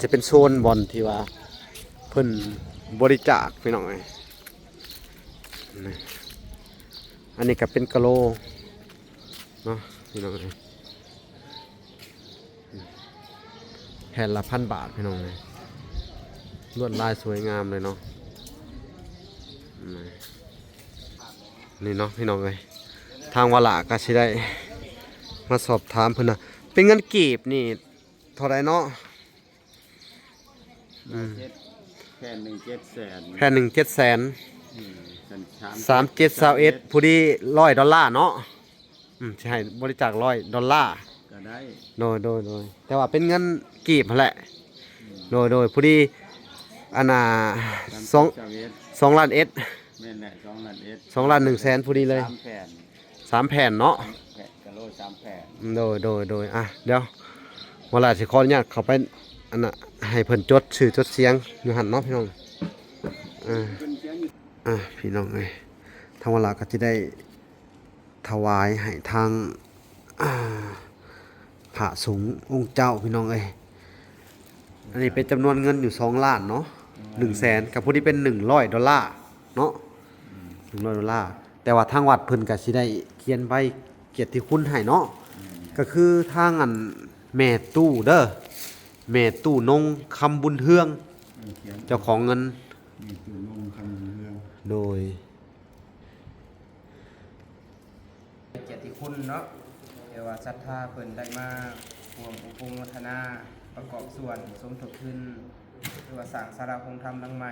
ຈະເປັນໂຊນບ່ອນທີ່ວ່າເພິ່ນບໍລິຈາກ ພີ່ນ້ອງເອີຍ. ນີ້ ອັນນີ້ກໍເປັນກະໂຫຼເນາະ ພີ່ນ້ອງເອີຍ. ແຜ່ນລະພັນບາດ ພີ່ນ້ອງເອີຍ. ລວດລາຍສວຍງາມເລີຍເນາະ. ນີ້ເນາະ ພີ່ນ້ອງເອີຍ. ທາງວາລະກໍຊິໄດ້ມາສອບຖາມເພິ່ນນະ ເປັນເງິນກີບນີ້ເທົ່າໃດເນາະ? ອືມ ເຈັດ ແຜ່ນໜຶ່ງເຈັດແສນ ແຜ່ນໜຶ່ງເຈັດແສນ ອືມ ສາມເຈັດຊາວເອັດ ຜູ້ດີຮ້ອຍດອນລາເນາະ. ອືມ ຊິໃຫ້ບໍລິຈາກຮ້ອຍດອນລາກໍໄດ້. ໂດຍ ໂດຍ ໂດຍ ແຕ່ວ່າເປັນເງິນກີບຫັ້ນແຫຼະ. ອືມ ໂດຍ ໂດຍ ຜູ້ດີ ອັນນ່າ ສອງ ສອງລ້ານເອັດ ແມ່ນແຫຼະ ສອງລ້ານເອັດ ສອງລ້ານໜຶ່ງແສນ ຜູ້ດີເລີຍ ສາມແຜ່ນ ສາມແຜ່ນເນາະ ແຜ່ນກະໂຫຼສາມແຜ່ນ. ໂດຍ ໂດຍ ໂດຍ ອ່ະ ດຽວວາລະຊິຂໍອະນຸຍາດເຂົ້າໄປ ອັນນ່າ ໃຫ້ເພິ່ນຈົດຊື່ຈົດສຽງຢູ່ຫັ້ນເນາະ ພີ່ນ້ອງ. ອ່າ ພີ່ນ້ອງເອີຍ ທາງວາລະກໍຊິໄດ້ຖວາຍໃຫ້ທາງ ອ່າ ພະສົງອົງເຈົ້າ ພີ່ນ້ອງເອີຍ. ອັນນີ້ເປັນຈຳນວນເງິນຢູ່ສອງລ້ານເນາະ ໜຶ່ງແສນ ກໍພໍດີເປັນໜຶ່ງຮ້ອຍດອນລາເນາະ ອືມ ໜຶ່ງຮ້ອຍດອນລາ. ແຕ່ວ່າທາງວັດເພິ່ນກໍຊິໄດ້ຂຽນໃບກຽດຕິຄຸນໃຫ້ເນາະ ອືມ ກໍຄືທາງອັນແມ່ຕູ້ເດີ ແມ່ຕູ້ນົງຄຳບຸນເຮືອງ ເອີ ຂຽນ ເຈົ້າຂອງເງິນ ແມ່ຕູ້ນົງຄຳບຸນເຮືອງ. ໂດຍ ກຽດຕິຄຸນເນາະ ແຕ່ວ່າສັດທາເພິ່ນໄດ້ມາຮ່ວມອະນຸໂມທະນາ ປະກອບສ່ວນສົມທົບທຶນ ຫຼືວ່າສ້າງສາລາໂຮງທຳຫຼັງໃໝ່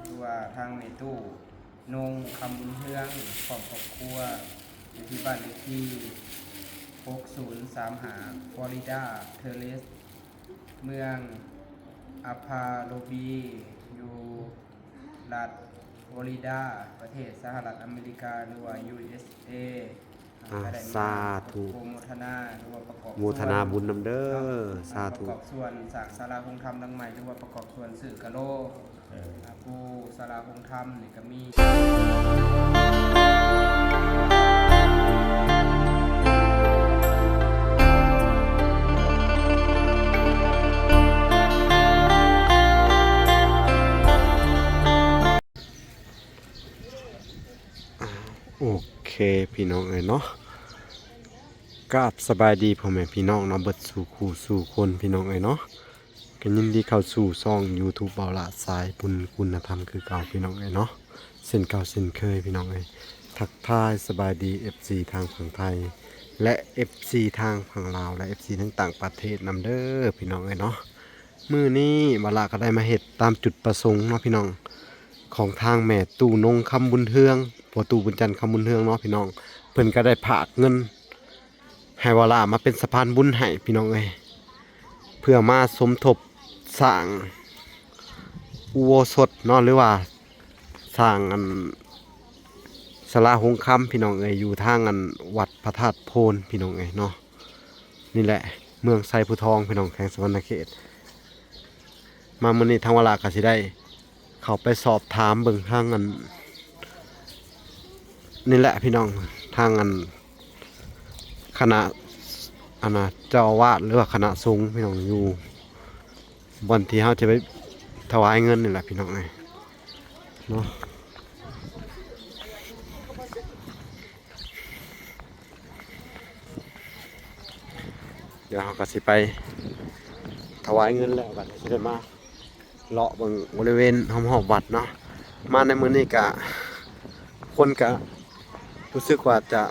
ຫຼືວ່າທາງແມ່ຕູ້ນົງຄຳບຸນເຮືອງ ພ້ອມຄອບຄົວ ຢູ່ທີ່ບ້ານເລກທີຫົກສູນສາມຫ້າ ຟໍຣິດາເທີເຣສ ເມືອງອາພາໂຣບີ ຢູ່ລັດຟໍຣິດາ ປະເທດສະຫະລັດອາເມລິກາ ຫຼືວ່າ ຢູເອສເອ ອ່າ ສາທຸ ອະນຸໂມທະນາ ຫຼືວ່າປະກອບ ໂມທະນາບຸນນຳເດີ ເນາະ ສາທຸ ປະກອບສ່ວນສ້າງສາລາໂຮງທຳຫຼັງໃໝ່ ຫຼືວ່າປະກອບສ່ວນຊື້ກະໂຫຼ ເອີ ອ່າ ປູສາລາໂຮງທຳນີ້ກໍມີ. ໂອເຄ ພີ່ນ້ອງເອີຍເນາະ ກາບສະບາຍດີພໍ່ແມ່ພີ່ນ້ອງເນາະ ເບິດສູ່ຄູ່ສູ່ຄົນ ພີ່ນ້ອງເອີຍເນາະ. ກໍຍິນດີເຂົ້າສູ່ຊ່ອງຢູທູບ ເບົາຫຼ້າ ສາຍບຸນຄຸນນະທຳຄືເກົ່າ ພີ່ນ້ອງເອີຍເນາະ ເຊັ່ນເກົ່າເຊັ່ນເຄີຍ ພີ່ນ້ອງເອີຍ. ທັກທາຍສະບາຍດີ ເອັຟຊີ ທາງຝັ່ງໄທ ແລະ ເອັຟຊີ ທາງຝັ່ງລາວ ແລະ ເອັຟຊີ ທາງຕ່າງປະເທດນຳເດີ ພີ່ນ້ອງເອີຍເນາະ. ມື້ນີ້ວາລະກໍໄດ້ມາເຮັດຕາມຈຸດປະສົງເນາະ ພີ່ນ້ອງ ຂອງທາງແມ່ຕູ້ນົງຄຳບຸນເຮືອງ ພໍ່ຕູ້ບຸນຈັນຄຳບຸນເຮືອງເນາະ ພີ່ນ້ອງ. ເພິ່ນກໍໄດ້ຝາກເງິນ ໃຫ້ວາລາມາເປັນສະພານບຸນໃຫ້ ພີ່ນ້ອງເອີຍ ເພື່ອມາສົມທົບສ້າງອຸໂບສົດເນາະ ຫຼືວ່າສ້າງອັນສາລາໂຮງຄຳ ພີ່ນ້ອງເອີຍ ຢູ່ທາງອັນວັດພະທາດໂພນ ພີ່ນ້ອງເອີຍເນາະ. ນີ້ແຫຼະ ເມືອງໄຊພູທອງ ພີ່ນ້ອງ ແຂວງສະຫວັນນະເຂດ. ມາມື້ນີ້ທາງວາລາກໍຊິໄດ້ ເຂົ້າໄປສອບຖາມເບິ່ງທາງອັນ ນີ້ແຫຼະພີ່ນ້ອງ ທາງອັນຄະນະ ອັນນະ ເຈົ້າອາວາດ ຫຼືວ່າຄະນະສົງພີ່ນ້ອງ ຢູ່ບ່ອນທີ່ເຮົາຈະໄປຖວາຍເງິນນີ້ແຫຼະພີ່ນ້ອງເອີຍເນາະ. ດຽວເຮົາກໍຊິໄປຖວາຍເງິນແລ້ວ ກໍຊິໄດ້ມາເລາະເບິ່ງບໍລິເວນຮອບໆວັດເນາະ. ມາໃນມື້ນີ້ກະ ຄົນກະຮູ້ສຶກວ່າຈະ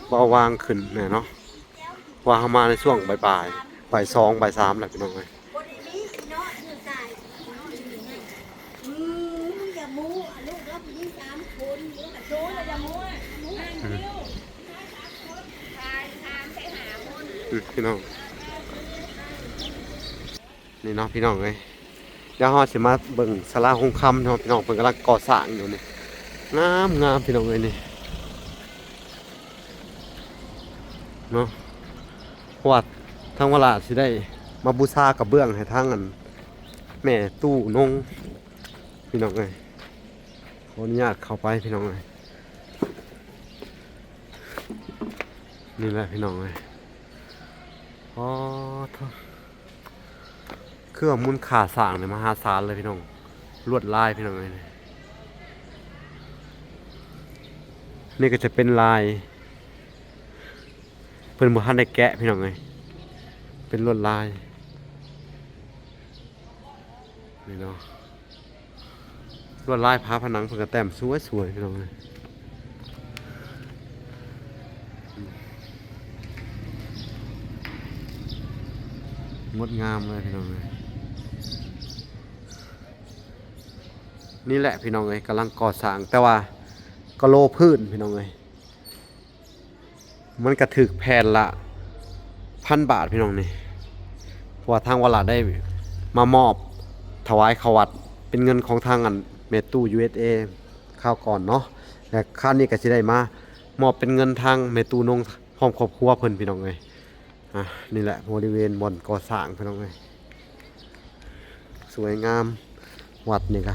ເບົາບາງຂຶ້ນແດ່ເນາະ ເພາະວ່າເຮົາມາໃນຊ່ວງບ່າຍໆ ບ່າຍສອງ ບ່າຍສາມແລ້ວ ພີ່ນ້ອງເອີຍ. ອືມ ພີ່ນ້ອງ ນີ້ເນາະ ພີ່ນ້ອງເອີຍ. ດຽວເຮົາຊິມາເບິ່ງສາລາໂຮງຄຳເນາະ ພີ່ນ້ອງ ເພິ່ນກຳລັງກໍ່ສ້າງຢູ່ນີ້ ງາມໆ ພີ່ນ້ອງເອີຍ ນີ້ເນາະ. ເພາະວ່າທາງວາລາຊິໄດ້ມາບູຊາກະເບື້ອງໃຫ້ທາງອັນແມ່ຕູ້ນົງ ພີ່ນ້ອງເອີຍ. ຂໍອະນຸຍາດເຂົ້າໄປ ພີ່ນ້ອງເອີຍ. ນີ້ແຫຼະ ພີ່ນ້ອງເອີຍ ອໍ ໂທ້. ຄືວ່າມູນຄ່າສ້າງນີ້ມະຫາສານເລີຍພີ່ນ້ອງ ລວດລາຍພີ່ນ້ອງເອີຍ. ນີ້ກໍຈະເປັນລາຍ ເພິ່ນບໍ່ທັນໄດ້ແກະພີ່ນ້ອງເອີຍ ເປັນລວດລາຍ ນີ້ເນາະ ລວດລາຍຝາຜະໜັງເພິ່ນກໍແຕ້ມສວຍໆ ພີ່ນ້ອງເອີຍ ງົດງາມເລີຍພີ່ນ້ອງເອີຍ. ນີ້ແຫຼະພີ່ນ້ອງເອີຍ ກຳລັງກໍ່ສ້າງ ແຕ່ວ່າກະໂລພື້ນພີ່ນ້ອງເອີຍ. ມັນກະຖືກແຜ່ນລະພັນບາດພີ່ນ້ອງນີ້ ເພາະວ່າທາງວາລະໄດ້ມາມອບຖວາຍເຂົ້າວັດ ເປັນເງິນຂອງທາງອັນແມ່ຕູ້ ຢູເອສເອ ຄາວກ່ອນເນາະ ແລະຄາວນີ້ກະຊິໄດ້ມາມອບເປັນເງິນທາງແມ່ຕູ້ນົງ ພ້ອມຄອບຄົວເພິ່ນພີ່ນ້ອງເອີຍ. ອ່າ ນີ້ແຫຼະບໍລິເວນບ່ອນກໍ່ສ້າງພີ່ນ້ອງເອີຍ ສວຍງາມ ວັດນີ້ກະ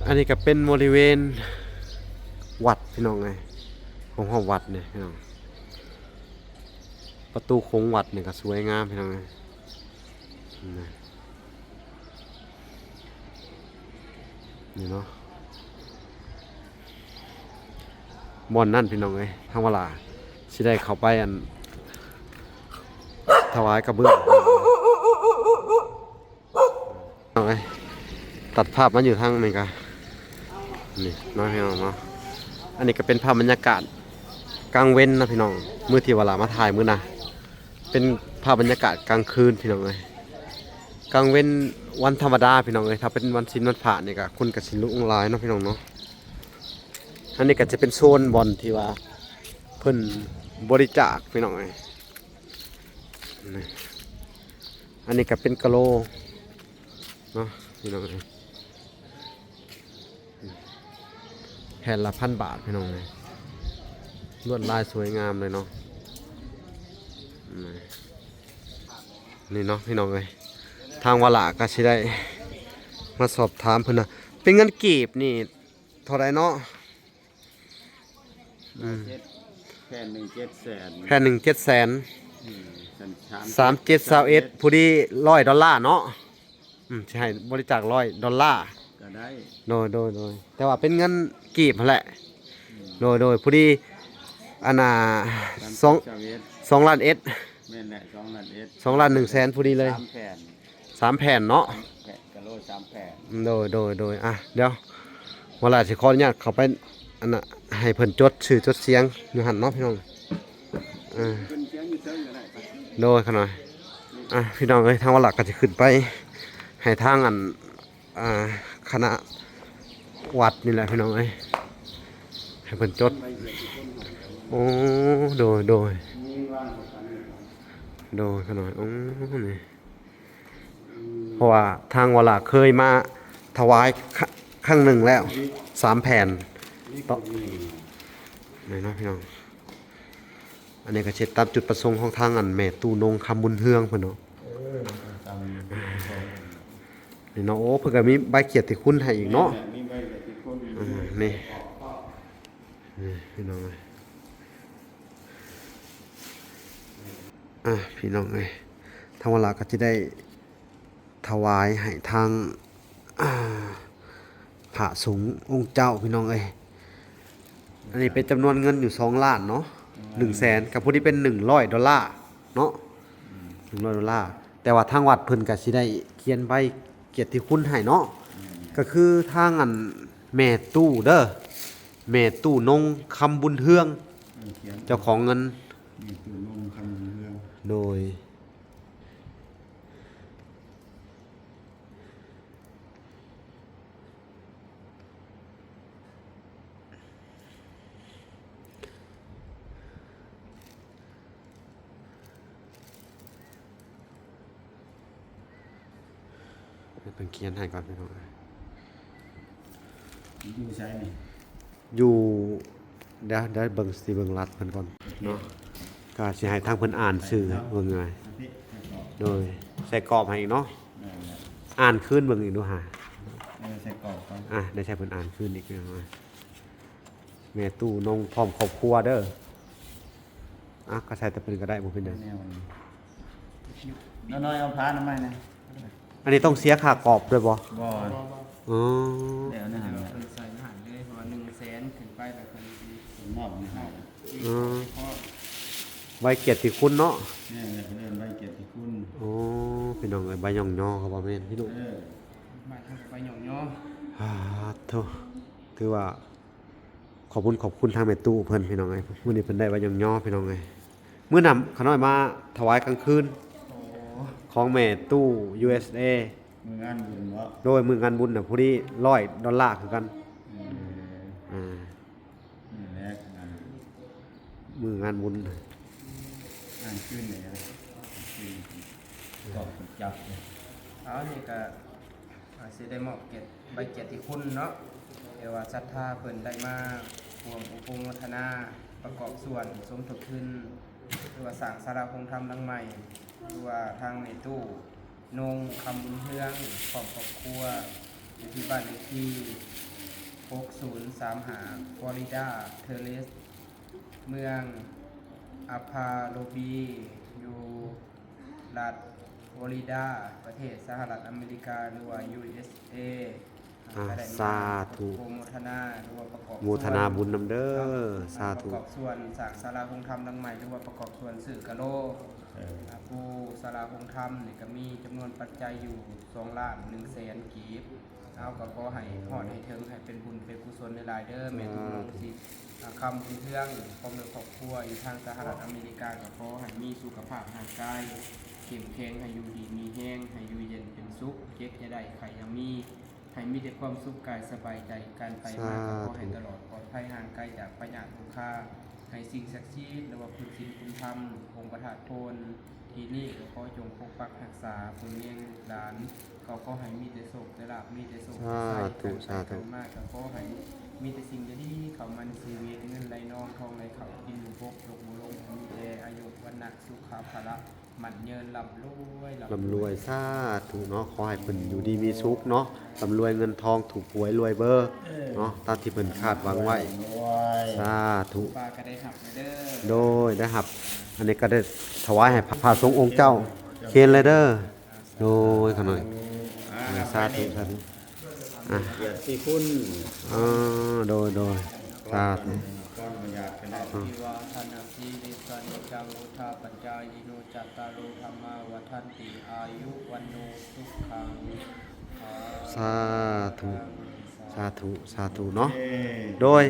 ອັນນີ້ກະເປັນບໍລິເວນວັດພີ່ນ້ອງເອີຍ ຂອງຮອບວັດນີ້ພີ່ນ້ອງ ປະຕູໂຂງວັດນີ້ກະສວຍງາມພີ່ນ້ອງເອີຍ ນີ້ ນີ້ເນາະ ບ່ອນນັ້ນພີ່ນ້ອງເອີຍ ທາງວາລາຊິໄດ້ເຂົ້າໄປອັນຖວາຍກະເບື້ອງ ເອົາໄວ້ ຕັດພາບມາຢູ່ທາງນີ້ກະ ນີ້ເນາະພີ່ນ້ອງເນາະ ອັນນີ້ກະເປັນພາບບັນຍາກາດກາງເວັນເນາະພີ່ນ້ອງ ມື້ທີ່ວາລາມາຖ່າຍມື້ນະ ເປັນພາບບັນຍາກາດກາງຄືນພີ່ນ້ອງເອີຍ. ກາງເວັນວັນທຳມະດາພີ່ນ້ອງເອີຍ ຖ້າເປັນວັນສິນວັນພະນີ້ກະຄົນກະຊິລຸງຫຼາຍເນາະພີ່ນ້ອງເນາະ. ອັນນີ້ກະຈະເປັນໂຊນບ່ອນທີ່ວ່າເພິ່ນບໍລິຈາກພີ່ນ້ອງເອີຍ ນີ້ ອັນນີ້ກະເປັນກະໂລເນາະພີ່ນ້ອງເອີຍ. ແຜ່ນລະພັນບາດພີ່ນ້ອງເອີຍ ລວດລາຍສວຍງາມເລີຍເນາະ ນີ້ເນາະພີ່ນ້ອງເອີຍ ທາງວາລະກະຊິໄດ້ມາສອບຖາມເພິ່ນນະ ເປັນເງິນກີບນີ້ເທົ່າໃດເນາະ? ອືມ ເຈັດ ແຜ່ນໜຶ່ງເຈັດແສນ ແຜ່ນໜຶ່ງເຈັດແສນ ອືມ ສາມເຈັດຊາວເອັດ ຜູ້ດີຮ້ອຍດອນລາເນາະ. ອືມ ຊິໃຫ້ບໍລິຈາກຮ້ອຍດອນລາ ກະໄດ້ ໂດຍ ໂດຍ ໂດຍ ແຕ່ວ່າເປັນເງິນກີບຫັ້ນແຫຼະ ອືມ ໂດຍ ໂດຍ ພໍດີ ອັນນ່າ ສອງ ສອງລ້ານເອັດ ແມ່ນແຫຼະ ສອງລ້ານເອັດ ສອງລ້ານໜຶ່ງແສນພໍດີເລີຍ ສາມແຜ່ນ ສາມແຜ່ນເນາະ ແຜ່ນກະໂລສາມແຜ່ນ ໂດຍ ໂດຍ ໂດຍ ອ່ະ ດຽວ ວາລາຊິຂໍອະນຸຍາດເຂົ້າໄປ ອັນນ່າ ໃຫ້ເພິ່ນຈົດຊື່ຈົດສຽງຢູ່ຫັ້ນເນາະພີ່ນ້ອງ ເອີ ໂດຍ ຂະນ້ອຍ ອ່ະ ພີ່ນ້ອງເອີຍ ທາງວາລະກະຊິຂຶ້ນໄປໃຫ້ທາງອັນ ອ່າ ຄະນະວັດນີ້ແຫຼະພີ່ນ້ອງເອີຍ ໃຫ້ເພິ່ນຈົດ ໂອ້ ໂດຍ ໂດຍ ໂດຍ ຂະນ້ອຍ ໂອ້ ນີ້ ເພາະວ່າທາງວາລາເຄີຍມາຖວາຍ ຄັ້ງໜຶ່ງແລ້ວ ສາມແຜ່ນ ນີ້ເນາະພີ່ນ້ອງ ອັນນີ້ກະເຮັດຕາມຈຸດປະສົງຂອງທາງອັນແມ່ຕູ້ນົງ ຄຳບຸນເຮືອງເພິ່ນເນາະ ເອີ ຕາມ ນີ້ເນາະ ໂອ້ ເພິ່ນກະມີໃບກຽດຕິຄຸນໃຫ້ອີກເນາະ ມີໃບກຽດຕິຄຸນ ອືມ ນີ້ ນີ້ພີ່ນ້ອງເອີຍ ອ່າ ພີ່ນ້ອງເອີຍ ທາງວາລາກະຊິໄດ້ ຖວາຍໃຫ້ທາງ ອ່າ ພະສົງອົງເຈົ້າພີ່ນ້ອງເອີຍ ອັນນີ້ເປັນຈຳນວນເງິນຢູ່ສອງລ້ານເນາະ ອືມ ໜຶ່ງແສນ ກະພໍດີເປັນໜຶ່ງຮ້ອຍດອນລາເນາະ ອືມ ໜຶ່ງຮ້ອຍດອນລາ ແຕ່ວ່າທາງວັດເພິ່ນກະຊິໄດ້ຂຽນໃບກຽດຕິຄຸນໃຫ້ເນາະ ອືມ ກະຄືທາງອັນແມ່ຕູ້ເດີ ແມ່ຕູ້ນົງ ຄຳບຸນເຮືອງ ເອີ ຂຽນ ເຈົ້າຂອງເງິນ ແມ່ຕູ້ນົງ ຄຳບຸນເຮືອງ ໂດຍ ໃຫ້ເພິ່ນຂຽນໃຫ້ກ່ອນພີ່ນ້ອງ ຢູ່ໃສນີ້? ຢູ່ ດຽວ ດຽວເບິ່ງ ຊິເບິ່ງລັດເພິ່ນກ່ອນເນາະ ກະຊິໃຫ້ທາງເພິ່ນອ່ານຊື່ເບິ່ງໜ່ອຍ ໂດຍ ໃສ່ກອບໃຫ້ອີກເນາະ ອ່ານຄືນເບິ່ງອີກດູຫາ ເອີ ໃສ່ກອບກ່ອນ ອ່າ ດຽວໃຫ້ເພິ່ນອ່ານຄືນອີກໜ່ອຍ ແມ່ຕູ້ນົງ ພ້ອມຄອບຄົວເດີ ອ່າ ກະໃສ່ແຕ່ເພິ່ນກະໄດ້ ບໍ່ເປັນຫຍັງ ແນວນີ້ ນ້ອຍໆ ເອົາຜ້າອະນາໄມແດ່. ອັນນີ້ຕ້ອງເສຍຄ່າກອບດ້ວຍບໍ່? ບໍ່. ອໍ ແລ້ວນັ້ນແຫຼະ ເພິ່ນໃສ່ໃຫ້ເລີຍ ເພາະວ່າໜຶ່ງແສນຂຶ້ນໄປ ແລ້ວເພິ່ນຊິມອບໃຫ້. ອໍ ໃບກຽດຕິຄຸນເນາະ. ແມ່ນແຫຼະ ເພິ່ນເອີ້ນໃບກຽດຕິຄຸນ. ໂອ້ ພີ່ນ້ອງເອີຍ ໃບຍ້ອງຍໍເຂົາບໍ່ແມ່ນພີ່ນ້ອງ. ເອີ ບ້ານເຮົາກໍໃບຍ້ອງຍໍ. ອາ ໂທ້ ຖືວ່າ ຂອບຄຸນ ຂອບຄຸນທາງແມ່ຕູ້ເພິ່ນພີ່ນ້ອງເອີຍ ມື້ນີ້ເພິ່ນໄດ້ໃບຍ້ອງຍໍພີ່ນ້ອງເອີຍ. ມື້ນັ້ນຂ້ານ້ອຍມາຖວາຍກາງຄືນ ໂອ້ ຂອງແມ່ຕູ້ ຢູເອສເອ ມື້ງານບຸນບໍ? ໂດຍ ມື້ງານບຸນນະ ພໍດີຮ້ອຍດອນລາຄືກັນ. ເອີ ອ່າ ມື້ແລກງານບຸນ ມື້ງານບຸນ ກາງຄືນນີ້ນະ ກາງຄືນ ກອງຈັບເລີຍ. ເອົາ ນີ້ກະ ອາ ຊິໄດ້ມອບກຽດ ໃບກຽດຕິຄຸນເນາະ ແຕ່ວ່າສັດທາເພິ່ນໄດ້ມາຮ່ວມອົບໂອໂມທະນາ ປະກອບສ່ວນສົມທົບທຶນ ຫຼືວ່າສ້າງສາລາໂຮງທຳຫຼັງໃໝ່ ຄືວ່າທາງແມ່ຕູ້ ນົງ ຄຳບຸນເຮືອງ ພ້ອມຄອບຄົວ ຢູ່ທີ່ບ້ານເລກທີຫົກສູນສາມຫ້າ ຟໍຣິດາເທີເຣສ ເມືອງອາພາໂລບີ ຢູ່ລັດຟລໍຣິດາ ປະເທດສະຫະລັດອາເມລິກາ ຫຼືວ່າ ຢູເອສເອ ອ່າ ກໍໄດ້ມາ ສາທຸ ໂອໂມທະນາ ຫຼືວ່າປະກອບ ໂມທະນາບຸນນຳເດີ ເນາະ ສາທຸ ປະກອບສ່ວນສ້າງສາລາໂຮງທຳຫຼັງໃໝ່ ຫຼືວ່າປະກອບສ່ວນຊື້ກະໂລ ເອີ ອ່າ ປູສາລາໂຮງທຳນີ້ກໍມີຈຳນວນປັດໄຈຢູ່ສອງລ້ານໜຶ່ງແສນກີບ. ເຮົາກໍຂໍໃຫ້ຮອດໃຫ້ເຖິງ ໃຫ້ເປັນບຸນເປັນກຸສົນຫຼາຍໆເດີ ແມ່ນ ສາທຸ ນ້ອງຊິ ອ່າ ຄຳບຸນເຮືອງ ພ້ອມດ້ວຍຄອບຄົວຢູ່ທາງສະຫະລັດອາເມລິກາ ກໍຂໍໃຫ້ມີສຸຂະພາບຮ່າງກາຍເຂັ້ມແຂງ ໃຫ້ຢູ່ດີມີແຮງ ໃຫ້ຢູ່ເຢັນເປັນສຸກ ເຈັບຢ່າໄດ້ ໄຂ້ຢ່າມີ ໃຫ້ມີແຕ່ຄວາມສຸກກາຍສະບາຍໃຈ ການໄປມາກໍຂໍໃຫ້ຕະຫຼອດປອດໄພ ຫ່າງໄກຈາກພະຍາດໂລຄາ ໃຫ້ສິ່ງສັກສິດ ຫຼືວ່າຄຸນສິນຄຸນທຳ ອົງພະທາດໂພນ ທີ່ນີ້ກໍຂໍຈົ່ງປົກປັກຮັກສາ ເບິ່ງແຍງລູກຫຼານ ກໍຂໍໃຫ້ມີແຕ່ໂຊກແຕ່ລາບ ມີແຕ່ໂຊກແຕ່ໄຊ ສາທຸ ການໄປ ສາທຸ ການມາກໍຂໍໃຫ້ມີແຕ່ສິ່ງດີໆເຂົ້າມາໃນຊີວິດ ເງິນໄຫຼນອງ ທອງໄຫຼເຂົ້າ ກິນບໍ່ບົກ ຕົກບໍ່ລົງ ໃຫ້ມີແຕ່ອາຍຸ ວັນນະ ສຸຂະ ພະລະ ໝັ້ນຍືນ ລ່ຳລວຍ ລ່ຳລວຍ ສາທຸເນາະ. ຂໍໃຫ້ເພິ່ນຢູ່ດີມີສຸກເນາະ ລ່ຳລວຍເງິນທອງ ຖືກຫວຍລວຍເບີ ເອີ ເນາະ ຕາມທີ່ເພິ່ນຄາດຫວັງໄວ້ ລວຍ ສາທຸ. ປ້າກໍໄດ້ຮັບແລ້ວເດີ ໂດຍ ໄດ້ຮັບ ອັນນີ້ກໍໄດ້ຖວາຍໃຫ້ພະສົງອົງເຈົ້າ ເຄນເລີຍເດີ ໂດຍ ຂະນ້ອຍ ອ່າ ສາທຸ ສາທຸ ອ່າ ກຽດຕິຄຸນ ເອີ ໂດຍ ໂດຍ ສາທຸ ຄວາມບໍ່ຢາກກໍໄດ້ ອາ ທີ່ວ່າທານະສີລິສະນິຈັງ ພຸດທາປັດຈາຍິໂນ ຈັດຕາໂລ ທຳມາ ວັດທັນຕິ ອາຍຸ ວັນໂນ ສຸຂັງ ສາທຸ ສາທຸ ສາທຸເນາະ ໂດຍ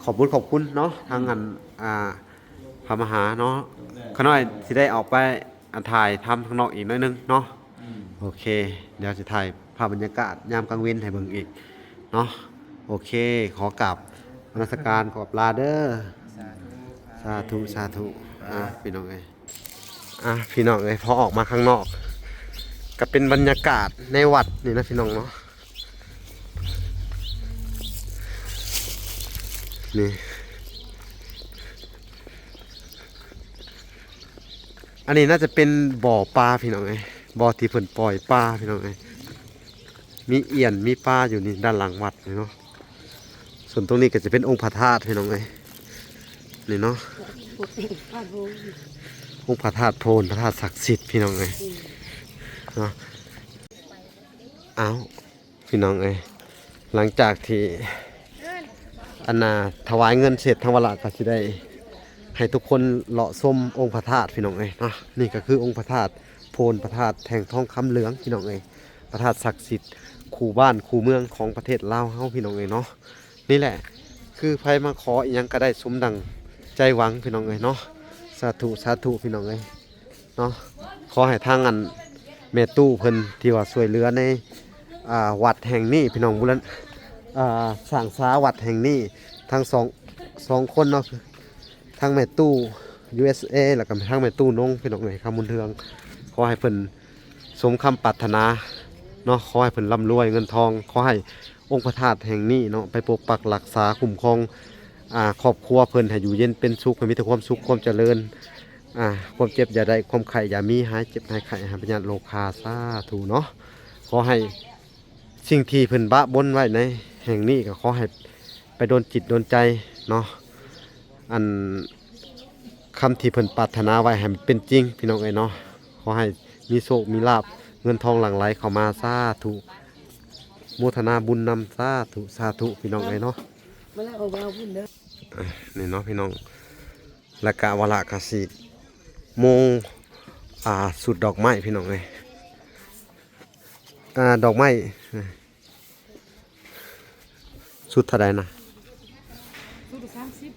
ຂອບບຸນຂອບຄຸນເນາະ ທາງອັນ ອ່າ ພະມະຫາເນາະ ຂະນ້ອຍຊິໄດ້ອອກໄປ ອັນ ຖ່າຍທຳຂ້າງນອກອີກໜ້ອຍໜຶ່ງເນາະ ອືມ ໂອເຄ ດຽວຊິຖ່າຍພາບບັນຍາກາດຍາມກາງເວັນໃຫ້ເບິ່ງອີກເນາະ ໂອເຄ ຂໍກາບນະມັດສະການ ຂອບລາເດີ ສາທຸ ສາທຸ ສາທຸ ອ່າ ພີ່ນ້ອງເອີຍ ອ່າ ພີ່ນ້ອງເອີຍ ພໍອອກມາຂ້າງນອກ ກໍເປັນບັນຍາກາດໃນວັດນີ້ນະ ພີ່ນ້ອງເນາະ ນີ້ ອັນນີ້ໜ້າຈະເປັນບໍ່ປາ ພີ່ນ້ອງເອີຍ ບໍ່ທີ່ເພິ່ນປ່ອຍປາ ພີ່ນ້ອງເອີຍ ມີອ່ຽນມີປາຢູ່ນີ້ ດ້ານຫຼັງວັດນີ້ເນາະ ສ່ວນຕົງນີ້ກໍຈະເປັນອົງພະທາດ ພີ່ນ້ອງເອີຍ ນີ້ເນາະ ອົງພະທາດໂພນ ພະທາດສັກສິດ ພີ່ນ້ອງເອີຍ ເນາະ ອ້າວ ພີ່ນ້ອງເອີຍ ຫຼັງຈາກທີ່ ອັນນ່າ ຖວາຍເງິນເສັດ ທາງວາລະກໍຊິໄດ້ໃຫ້ທຸກຄົນເລາະຊົມອົງພະທາດ ພີ່ນ້ອງເອີຍເນາະ ນີ້ກໍຄືອົງພະທາດໂພນ ພະທາດແທ່ງທອງຄຳເຫຼືອງ ພີ່ນ້ອງເອີຍ ພະທາດສັກສິດຄູ່ບ້ານຄູ່ເມືອງຂອງປະເທດລາວເຮົາ ພີ່ນ້ອງເອີຍເນາະ ນີ້ແຫຼະ ຄືໃຜມາຂໍອີ່ຫຍັງກໍໄດ້ສົມດັ່ງໃຈຫວັງ ພີ່ນ້ອງເອີຍເນາະ ສາທຸ ສາທຸ ພີ່ນ້ອງເອີຍ ເນາະ ຂໍໃຫ້ທາງອັນແມ່ຕູ້ເພິ່ນທີ່ວ່າຊ່ວຍເຫຼືອໃນ ອ່າ ວັດແຫ່ງນີ້ ພີ່ນ້ອງບຸນ ອ່າ ສ້າງສາວັດແຫ່ງນີ້ ທັງສອງ ສອງຄົນເນາະ ທັງແມ່ຕູ້ ຢູເອສເອ ແລ້ວກໍທັງແມ່ຕູ້ນົງ ພີ່ນ້ອງເອີຍ ຄຳບຸນເຮືອງ ຂໍໃຫ້ເພິ່ນ ສົມຄຳປາດຖະໜາເນາະ ຂໍໃຫ້ເພິ່ນລ່ຳລວຍເງິນທອງ ຂໍໃຫ້ອົງພະທາດແຫ່ງນີ້ເນາະ ໄປປົກປັກຮັກສາຄຸ້ມຄອງ ອ່າ ຄອບຄົວເພິ່ນໃຫ້ຢູ່ເຢັນເປັນສຸກ ໃຫ້ມີແຕ່ຄວາມສຸກຄວາມຈະເລີນ ອ່າ ຄວາມເຈັບຢ່າໄດ້ ຄວາມໄຂ້ຢ່າມີ ຫາຍເຈັບຫາຍໄຂ້ ຫາຍພະຍາດໂລຄາ ສາທຸເນາະ ຂໍໃຫ້ສິ່ງທີ່ເພິ່ນບະບົນໄວ້ໃນແຫ່ງນີ້ ກໍຂໍໃຫ້ໄປດົນຈິດດົນໃຈເນາະ ອັນ ຄຳທີ່ເພິ່ນປາດຖະໜາໄວ້ໃຫ້ມັນເປັນຈິງ ພີ່ນ້ອງເອີຍເນາະ ຂໍໃຫ້ມີໂຊກມີລາບ ເງິນທອງຫຼັ່ງໄຫຼເຂົ້າມາ ສາທຸ ໂມທະນາບຸນນຳ ສາທຸ ສາທຸ ພີ່ນ້ອງເອີຍເນາະ. ມາແລ້ວເອົາວາວພຸ້ນເດີ. ອ່ະ ນີ້ເນາະພີ່ນ້ອງ ແລ້ວກະວາລະກະຊິມຸງ ອ່າ ຊຸດດອກໄມ້ພີ່ນ້ອງເອີຍ. ອ່າ ດອກໄມ້ ຊຸດເທົ່າໃດນະ? ຊຸດລະສາມສິບ.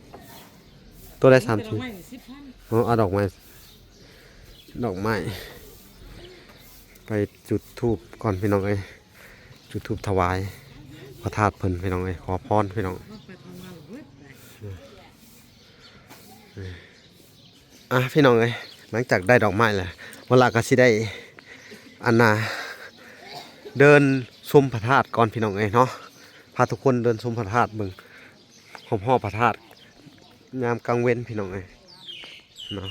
ໂຕໃດສາມສິບ? ແຕ່ດອກໄມ້ນີ້ສິບພັນ. ອໍ ເອົາດອກໄມ້ ດອກໄມ້ ໄປຈຸດທູບກ່ອນພີ່ນ້ອງເອີຍ. ຈຸດທູບຖວາຍພະທາດເພິ່ນພີ່ນ້ອງເອີຍ ຂໍພອນພີ່ນ້ອງ. ອ່ະ ພີ່ນ້ອງເອີຍ ຫຼັງຈາກໄດ້ດອກໄມ້ແລ້ວ ວາລະກະຊິໄດ້ ອັນນ່າ ເດີນຊົມພະທາດກ່ອນພີ່ນ້ອງເອີຍເນາະ. ພາທຸກຄົນເດີນຊົມພະທາດເບິ່ງ ຮອບໆພະທາດ ຍາມກາງເວັນພີ່ນ້ອງເອີຍເນາະ.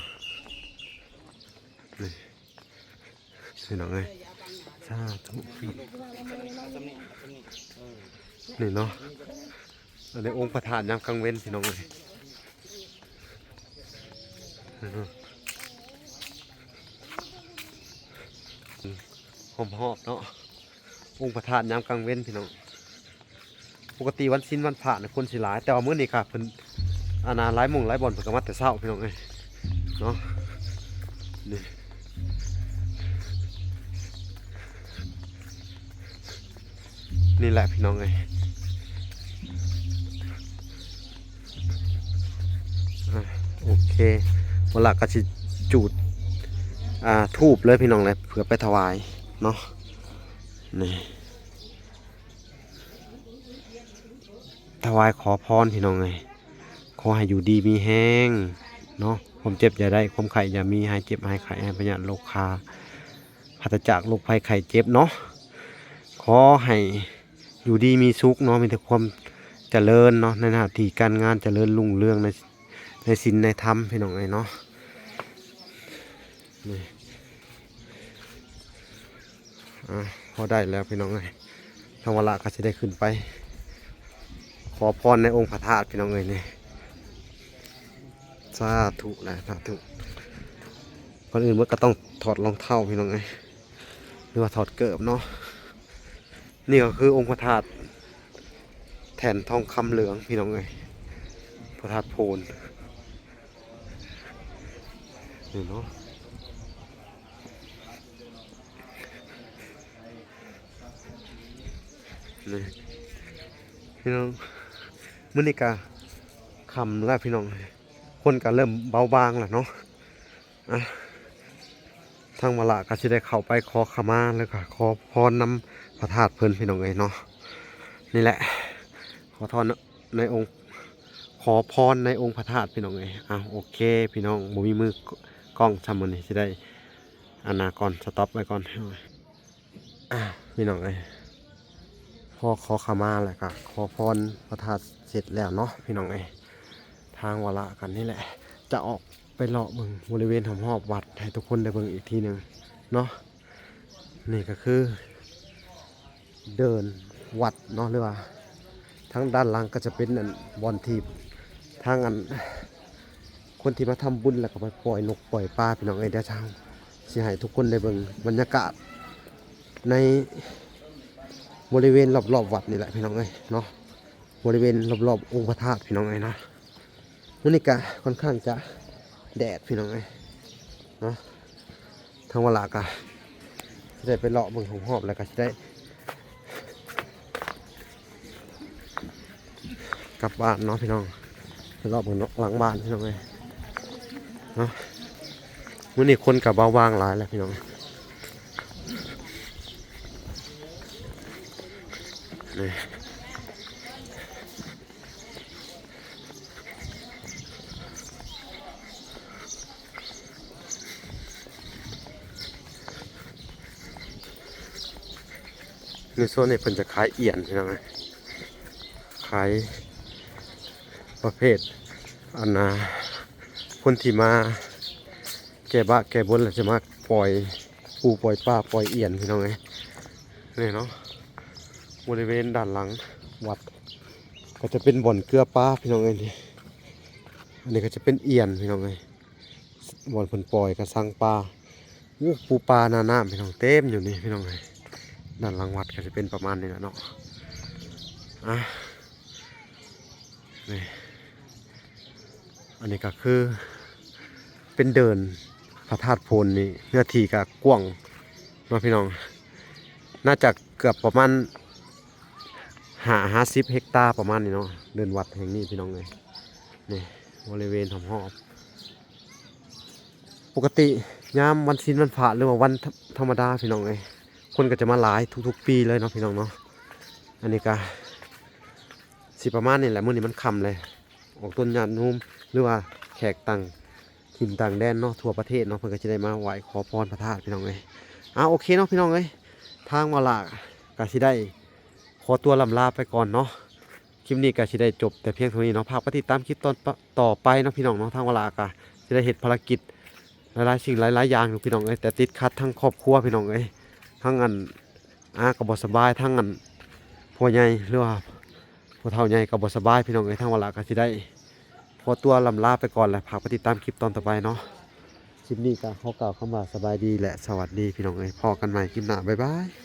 ນີ້ ພີ່ນ້ອງເອີຍ ສາທຸ. ນີ້ເນາະ ອັນນີ້ອົງພະທາດຍາມກາງເວັນພີ່ນ້ອງເອີຍ. ຮອບໆເນາະ ອົງພະທາດຍາມກາງເວັນພີ່ນ້ອງ. ປົກກະຕິວັນສິນວັນພະນີ້ຄົນຊິຫຼາຍ ແຕ່ວ່າມື້ນີ້ກະເພິ່ນ ອັນນ່າ ຫຼາຍໝ່ອງຫຼາຍບ່ອນເພິ່ນກະມາແຕ່ເຊົ້າພີ່ນ້ອງເອີຍເນາະ. ນີ້ ນີ້ແຫຼະພີ່ນ້ອງເອີຍ. ອ່ະ ໂອເຄ ວາລະກະຊິຈູດ ອ່າ ທູບເລີຍພີ່ນ້ອງເອີຍ ເພື່ອໄປຖວາຍເນາະ. ນີ້ ຖວາຍຂໍພອນພີ່ນ້ອງເອີຍ ຂໍໃຫ້ຢູ່ດີມີແຮງເນາະ ຄວາມເຈັບຢ່າໄດ້ ຄວາມໄຂ້ຢ່າມີ ຫາຍເຈັບຫາຍໄຂ້ ຫາຍພະຍາດໂລຄາ ປາສຈາກໂລກໄພໄຂ້ເຈັບເນາະ. ຂໍໃຫ້ຢູ່ດີມີສຸກເນາະ ມີແຕ່ຄວາມຈະເລີນເນາະ ໃນໜ້າທີ່ການງານຈະເລີນຮຸ່ງເຮືອງ ໃນ ໃນສິນໃນທຳພີ່ນ້ອງເອີຍເນາະ. ນີ້ ອ່າ ພໍໄດ້ແລ້ວພີ່ນ້ອງເອີຍ ທາງວາລະກະຊິໄດ້ຂຶ້ນໄປຂໍພອນໃນອົງພະທາດພີ່ນ້ອງເອີຍ. ນີ້ ສາທຸນະ ສາທຸ. ກ່ອນອື່ນໝົດກະຕ້ອງຖອດລອງເທົ້າພີ່ນ້ອງເອີຍ ຫຼືວ່າຖອດເກີບເນາະ. ນີ້ກະຄືອົງພະທາດແທ່ນທອງຄຳເຫຼືອງພີ່ນ້ອງເອີຍ ພະທາດໂພນ ນີ້ເນາະ. ນີ້ພີ່ນ້ອງ ມື້ນີ້ກະຄ່ຳແລ້ວພີ່ນ້ອງ ຄົນກະເລີ່ມເບົາບາງແລ້ວເນາະ. ອ່ະ ທາງວາລະກະຊິໄດ້ເຂົ້າໄປຂໍຂະມາ ແລ້ວກະຂໍພອນນຳພະທາດເພິ່ນພີ່ນ້ອງເອີຍເນາະ. ນີ້ແຫຼະ ຂໍພອນໃນອົງ ຂໍພອນໃນອົງພະທາດພີ່ນ້ອງເອີຍ. ອ່ະ ໂອເຄພີ່ນ້ອງ ບໍ່ມີມືກ້ອງຊ້ຳ ມື້ນີ້ຊິໄດ້ ອັນນ່າ ກ່ອນ ສະຕັອບໄວ້ກ່ອນ. ອ່າ ພີ່ນ້ອງເອີຍ ພໍຂໍຂະມາແລ້ວກະຂໍພອນພະທາດເສັດແລ້ວເນາະພີ່ນ້ອງເອີຍ. ທາງວາລະກັນນີ້ແຫຼະ ຈະອອກໄປເລາະເບິ່ງບໍລິເວນຮອບໆວັດໃຫ້ທຸກຄົນໄດ້ເບິ່ງອີກທີໜຶ່ງເນາະ. ນີ້ກະຄືເດີ່ນວັດເນາະ ຫຼືວ່າທາງດ້ານຫຼັງກະຈະເປັນອັນ ບ່ອນທີ່ທາງອັນ ຄົນທີ່ມາທຳບຸນແລ້ວກະໄປປ່ອຍນົກປ່ອຍປາພີ່ນ້ອງເອີຍ. ດຽວເຮົາຊິໃຫ້ທຸກຄົນໄດ້ເບິ່ງບັນຍາກາດໃນບໍລິເວນຮອບໆວັດນີ້ແຫຼະພີ່ນ້ອງເອີຍເນາະ ບໍລິເວນຮອບໆອົງພະທາດພີ່ນ້ອງເອີຍເນາະ. ມື້ນີ້ກະຄ່ອນຂ້າງຈະແດດພີ່ນ້ອງເອີຍເນາະ. ທາງວາລະກະຊິໄດ້ໄປເລາະເບິ່ງຮອບໆ ແລ້ວກະຊິໄດ້ ກັບບ້ານເນາະພີ່ນ້ອງ ໄປເລາະເບິ່ງເນາະ ຫຼັງບ້ານພີ່ນ້ອງເອີຍເນາະ. ມື້ນີ້ຄົນກະເບົາບາງຫຼາຍແລ້ວພີ່ນ້ອງ ນີ້. ໃນໂຊນນີ້ເພິ່ນຈະຂາຍອ່ຽນພີ່ນ້ອງເອີຍ ຂາຍປະເພດ ອັນນ່າ ຄົນທີ່ມາແກ້ບາບແກ້ບົນ ແລ້ວຈະມາປ່ອຍປູປ່ອຍປາປ່ອຍອ່ຽນພີ່ນ້ອງເອີຍ. ນີ້ເນາະ ບໍລິເວນດ້ານຫຼັງວັດ ກະຈະເປັນບ່ອນເກືອປາພີ່ນ້ອງເອີຍ. ນີ້ ອັນນີ້ກະຈະເປັນອ່ຽນພີ່ນ້ອງເອີຍ ບ່ອນເພິ່ນປ່ອຍກະຊັງປາ ໂອ້ ປູປາໜ້ານ້ຳພີ່ນ້ອງ ເຕັມຢູ່ນີ້ພີ່ນ້ອງເອີຍ. ດ້ານຫຼັງວັດກໍຈະເປັນປະມານນີ້ແຫຼະເນາະ. ອ່ະ ນີ້ ອັນນີ້ກໍຄືເປັນເດີ່ນພະທາດໂພນນີ້ ເນື້ອທີ່ກໍກວ້າງເນາະພີ່ນ້ອງ. ໜ້າຈະເກືອບປະມານຫ້າ ຫ້າສິບເຮັກຕາປະມານນີ້ເນາະ ເດີ່ນວັດແຫ່ງນີ້ພີ່ນ້ອງເອີຍ. ນີ້ ບໍລິເວນຮອບໆ ປົກກະຕິຍາມວັນສິນວັນພະ ຫຼືວ່າວັນທຳ ທຳມະດາພີ່ນ້ອງເອີຍ ຄົນກໍຈະມາຫຼາຍທຸກໆປີເລີຍເນາະພີ່ນ້ອງເນາະ. ອັນນີ້ກໍຊິປະມານນີ້ແຫຼະ ມື້ນີ້ມັນຄ່ຳແລ້ວ ອອກຕົນຍາດໂຍມ ຫຼືວ່າແຂກຕ່າງຖິ່ນຕ່າງແດນເນາະ ທົ່ວປະເທດເນາະ ເພິ່ນກໍຊິໄດ້ມາໄຫວ້ຂໍພອນພະທາດພີ່ນ້ອງເອີຍ. ອ່າ ໂອເຄເນາະພີ່ນ້ອງເອີຍ ທາງວາລະກໍຊິໄດ້ຂໍຕົວລ່ຳລາໄປກ່ອນເນາະ. ຄລິບນີ້ກໍຊິໄດ້ຈົບແຕ່ພຽງເທົ່ານີ້ເນາະ. ຝາກໄປຕິດຕາມຄລິບຕອນ ຕໍ່ໄປເນາະພີ່ນ້ອງເນາະ. ທາງວາລະກໍຊິໄດ້ເຮັດພາລະກິດຫຼາຍໆສິ່ງຫຼາຍໆຢ່າງຢູ່ພີ່ນ້ອງເອີຍ ແຕ່ຕິດຂັດທາງຄອບຄົວພີ່ນ້ອງເອີຍ ທັງອັນ ອາກໍບໍ່ສະບາຍ ທັງອັນ ພໍ່ໃຫຍ່ ຫຼືວ່າ ຜູ້ເຖົ້າໃຫຍ່ກໍບໍ່ສະບາຍພີ່ນ້ອງເອີຍ. ທາງວາລະກໍຊິໄດ້ຂໍຕົວລ່ຳລາໄປກ່ອນ ແລະ ຝາກໄປຕິດຕາມຄລິບຕອນຕໍ່ໄປເນາະ. ຄລິບນີ້ກໍຂໍກ່າວຄຳວ່າສະບາຍດີ ແລະ ສະຫວັດດີພີ່ນ້ອງເອີຍ. ພໍ້ກັນໃໝ່ຄລິບໜ້າ ບາຍບາຍ.